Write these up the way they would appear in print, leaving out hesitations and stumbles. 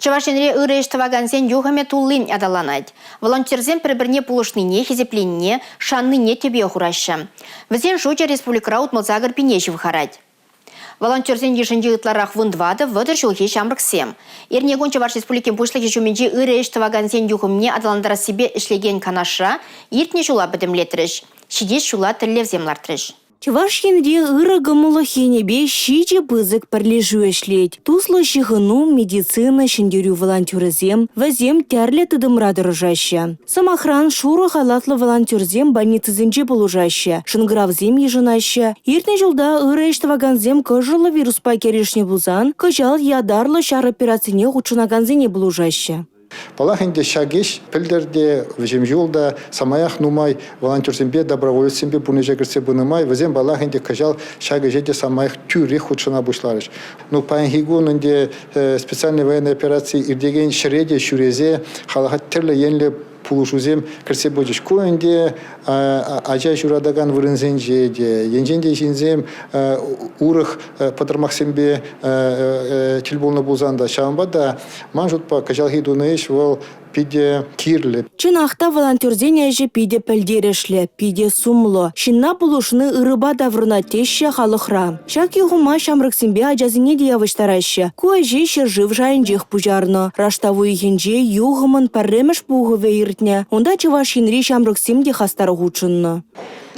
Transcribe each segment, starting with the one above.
Чӑваш Енре ырӑ ӗҫ тӑвакансен юхӑмӗ туллин аталанать. Волонтерсем пӗр-пӗрне пулӑшнине, хисепленине, шаннине тӗпе хураҫҫӗ. Вӗсен шучӗ республикӑра 68 пине ҫывхарать. Волонтерсен йышӗнче ытларах вунтӑватӑ, 30 ҫулхи ҫамрӑксем. Эрнекун Чӑваш Республикин Пуҫлӑхӗ ҫумӗнчи ырӑ ӗҫ тӑвакансен юхӑмне аталантарассипе ӗҫлекен канашра иртнӗ ҫула пӗтӗмлетрӗҫ, ҫитес ҫула тӗллевсем лартрӗҫ. Чӑваш Енре ырӑ кӑмӑллӑх енӗпе ҫичӗ пысӑк пӗрлешӳ ӗҫлет. Туслӑ ҫыхӑну, медицина, ҫӗнтерӳ волонтерӗсем, вӗсем тӗрлӗ тытӑмра тӑрӑшаҫҫӗ. Сӑмахран, шурӑ халатлӑ волонтерсем больницӑсенче пулӑшаҫҫӗ, шӑнкӑравсем йышӑнаҫҫӗ. Иртнӗ ҫулта ырӑ ӗҫ тӑвакансем кӑшӑллӑ вируспа кӗрешнӗ пулсан, кӑҫал ятарлӑ ҫар операцине хутшӑнакансене пулӑшаҫҫӗ. Паллах ӗнтӗ, ҫак ӗҫ пӗлтӗр те, вӗҫӗм ҫул та самаях нумай волонтерсемпе, доброволецсемпе пурнӑҫа кӗртсе пынӑ май вӗсем, паллах ӗнтӗ, кӑҫал ҫак ӗҫе те самаях тӳрех хутшӑна пуҫларӗҫ. Ну, паянхи кун ӗнтӗ специальная военная операци иртекен ҫӗре те ҫӳресе халӑха тӗрлӗ енлӗ пулӑшусем кӗртсе пычӗҫ. Ку ӗнтӗ ача ҫуратакан вырӑнсенче те, енчен те ҫынсем урӑх пӑтӑрмахсемпе тӗл пулнӑ пулсан та, ҫавӑнпа та Ман шутпа, кӑҫалхи тунӑ ӗҫ вӑл питӗ кирлӗ. Чӑнах та волонтерсен ӗҫӗ питӗ пӗлтерӗшлӗ, питӗ сумлӑ. Ҫынна пулӑшни ырӑпа таврӑнать теҫҫӗ халӑхра. Ҫак юхӑма ҫамрӑксемпе ачасене те явӑҫтараҫҫӗ. Ку ӗҫе ҫӗршыв шайӗнчех пуҫарнӑ. Раштав уйӑхӗнче юхӑмӑн пӗрремӗш пухӑвӗ иртнӗ. Унта Чӑваш Енри ҫамрӑксем те хастар хутшӑннӑ.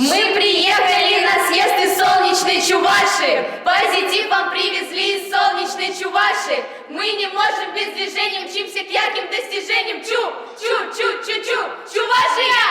Мы приехали на съезд из солнечной Чувашии. Позитив вам привезли из солнечной Чувашии. Мы не можем без движения, мчимся к ярким достижениям. Чу, чу, чу, чу, чу, Чувашия!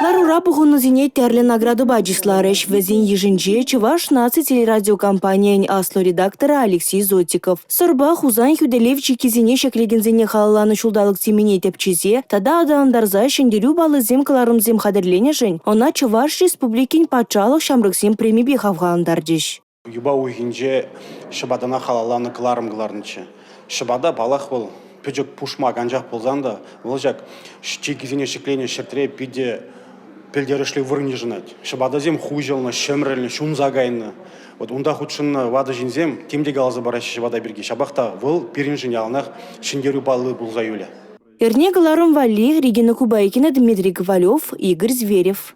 Ларура пухӑннисене тӗрлӗ наградӑпа чысларӗҫ. Вӗсен йышӗнче Чӑваш наци телерадиокомпанийӗн аслӑ редакторӗ Алексей Зотиков. Сӑрпа Хусан хӳтӗлев чиккисене ҫӗклекенсене халалланӑ ҫулталӑк темине тӗпчесе тата аталантарса Ҫӗнтерӳ паллисем кӑларӑмсем хатӗрленӗшӗн ӑна Чӑваш Республикин патшалӑх ҫамрӑксен премипе хавхалантарчӗҫ. Юпа уйӑхӗнче ҫӑпатана халалланӑ кӑларӑм кӑларнӑччӗ. Ҫӑпата, паллах, вӑл пӗчӗк пушмак анчах пулсан та вӑл ҫак чикӗсене ҫӗкленӗ ҫӗртре питӗ пӗлтерӗшлӗ вырӑн йышӑнать. Ҫӑпатасем хуҫӑлнӑ, ҫӗмрӗлнӗ, ҫунса кайнӑ. Вот унта хутшӑннӑ ватӑ ҫынсем тем те каласа параҫҫӗ ҫӑпата пирки. Ҫапах та вӑл пирӗншӗн яланах ҫӗнтерӳ палли пулса юлӗ. Эрне кӑларӑм валли Регина Кубайкина, Дмитрий Ковалев, Игорь Зверев.